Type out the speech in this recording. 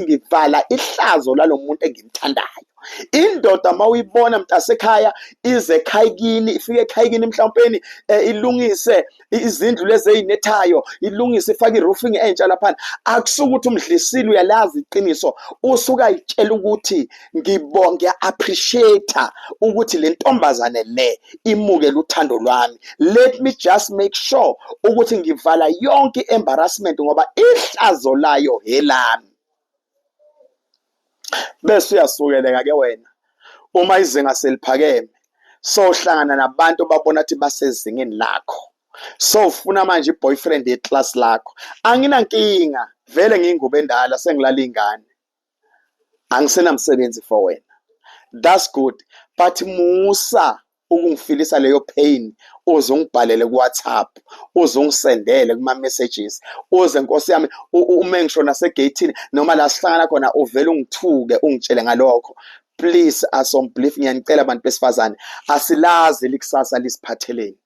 Ngivala ihlazo lalomuntu engimthandayo. Indoda mawuyibona mntasekhaya ize ekhaya kini, ifike ekhaya kini mhlawumpeni ilungise izindlu lezi ey'nethayo, ilungise, ifake i-roofing entsha laphana, akusuke ukuthi umdlisile, uyalazi iqiniso, usuke ayitshela ukuthi ngiya-appreciate ukuthi le ntombazane le imukele uthando lwami. Let me just make sure ukuthi ngivala yonke i-embarrassment ngoba ihlazo layo helami. Bese uyasukeleka ke wena uma izinga seliphakeme, sohlangana nabantu babona ukuthi basezingeni lakho, so ufuna manje i-boyfriend ye-class lakho. Anginankinga vele, ngiyingubo endala, sengilala ingane, angisenamsebenzi for wena. That's good, but musa ukungifilisa leyo pain, uze ungibhalele ku-WhatsApp, uze ungisendele kuma-messages, uze, nkosi yami, ume ngisho nasegeyithini noma la sihlangana khona, uvele ungithuke, ungitshele ngalokho. Please, asombelief, ngiyanicela abantu besifazane, asilazi likusasa lisiphatheleni.